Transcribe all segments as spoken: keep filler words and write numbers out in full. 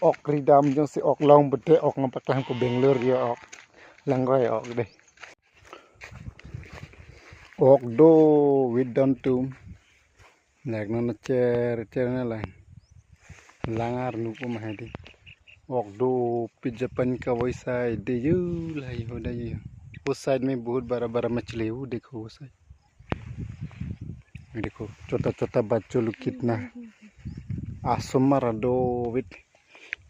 Ok ridam jongsi ok long bete ok nangpaklangpo, Bangalore yo ok. Langroi ok de. Ok do, wit don tum. Nek non cher cher na lang. Langar nupo mahadi. Ok dopik Japan kavoi sai de yo, lahai ho da yo. Wo side mein bahut bara bara machli, wo dekho wo side. Dekho, chota chota bachcho log kitna. Asomar do wit.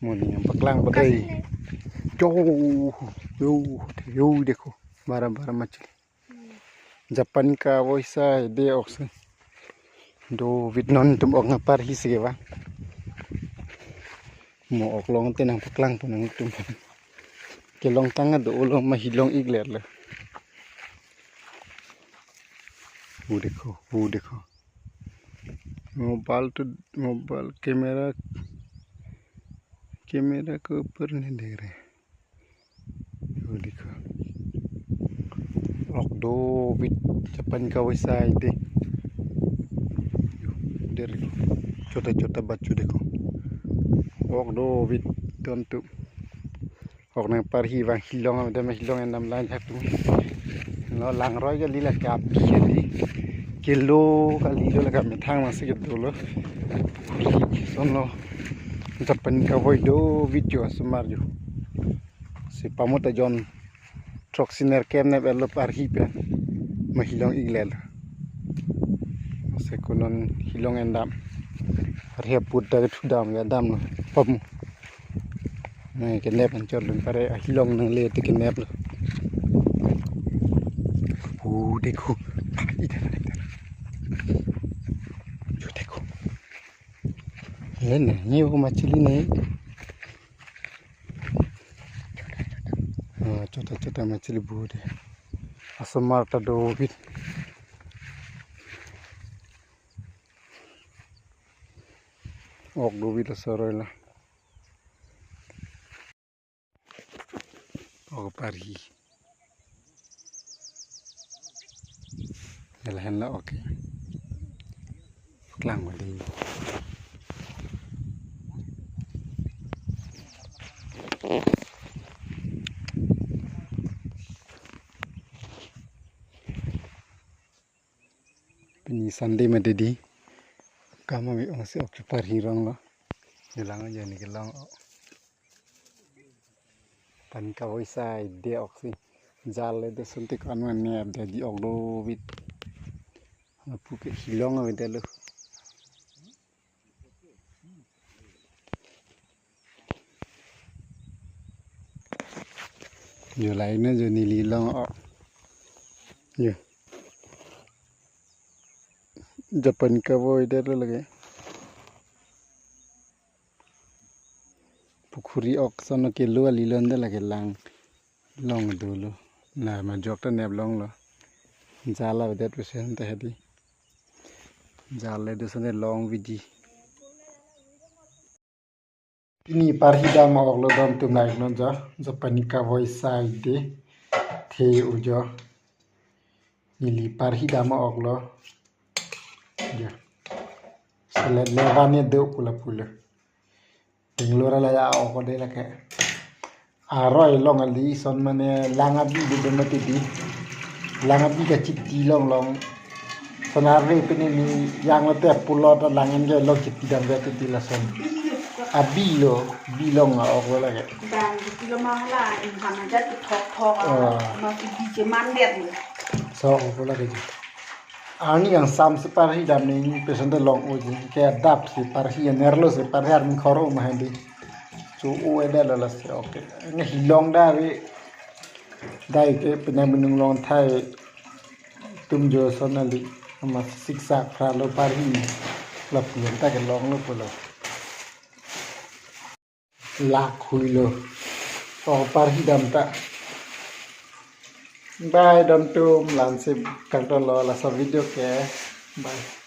Mo ne nangpaklangpo dei. Yo, yo, yo, dekho. Bara bara machli. Japan kavoi sai de ok si. Dovit non tum ok nangparhi si ke ba. Mo ok long te nangpaklangpo nangtum. Kelongtang do, olo ma hilong iklet lo. Wo dekho, wo dekho. Mobile to, mobile camera, camera ke upar nahi dekh raha. Wo dekho. Ok dovit Japan kavoi sai de. Yo, der dekho. Chota chota bachcho dekho. Ok dovit don tum. Ok nangparhi abang hilong, ada ma hilong endam lang jak tum. Lo langroi kali, lake api kali. Kelo kali lo, lake methang masih gitu lo. Sono Japan kavoi dovit yo, asomar yo. Si pamut ajon throksi nerkep nep elo parhi pen ma hilong iklet lo. Si ko non hilong endam. Parhi aput ta kethu dam ya dam lo. Pam. Nang kenep anchot lun pare, ah, hilong nangle te kenep lo. Wo dekho. Idhar, idhar. Yo dekho. Ye na, ye wo machli nahi. Ah, chota chota machli bahut hai. Asomar ta dovit. Ok dovit asomar lo. Ok parhi. Lahenlo, okay. Klang ko dei. Pini Sunday mati dei. Kam ave ong si ok parhi rong lo. Jalang aja ne kelong ok. Japan kavoi sai de ok si. Jal le de suntik an mane abdi ok dovit. Apu ke hilong avedetlo. Yo, lahai na jo neli long ok. Yo. Japan kavoi detlo lake. Pukhuri ok sono kelo kali lo, ante lake lang long dolo. Na majok ta nep longlo. Jal avedet pesen ta hedi. Jal le dusone long vidi. Pini parhi dam ok lo don tum, lahai non jo. Japan kavoi sai de. The ujo. Neli parhi dam ok lo. Jo. Selet levan ne do pula pula. Bangalore la ya ok de lake. Aroi long kali, son mane lang abi de mati dei. Lang abi kachiti long long. Son arve pini ni yang lote pulo ta lang en ke long chiti dam ke chiti lason. Abi lo, bi long a ok lo lake. Dan di kilo mahala in hana jat thok thok. Ah. Masi bi je mandet ni. So ok lo lake. Arni kangsam si parhi dam ni pesen de long uji. Ke adap si parhi, nerlo si parhi arni khoro mahandi. Chu u ede lala si, okay. Nge hilong da ave. Dai ke penang benung long thai tum jo sonali. Ama siksak phra lo parhi. Lapu ta ke long lo pulo. Lak hui lo. Ok parhi dam ta. Bye don tum, la-an si kardom lo laso video ke. Bye.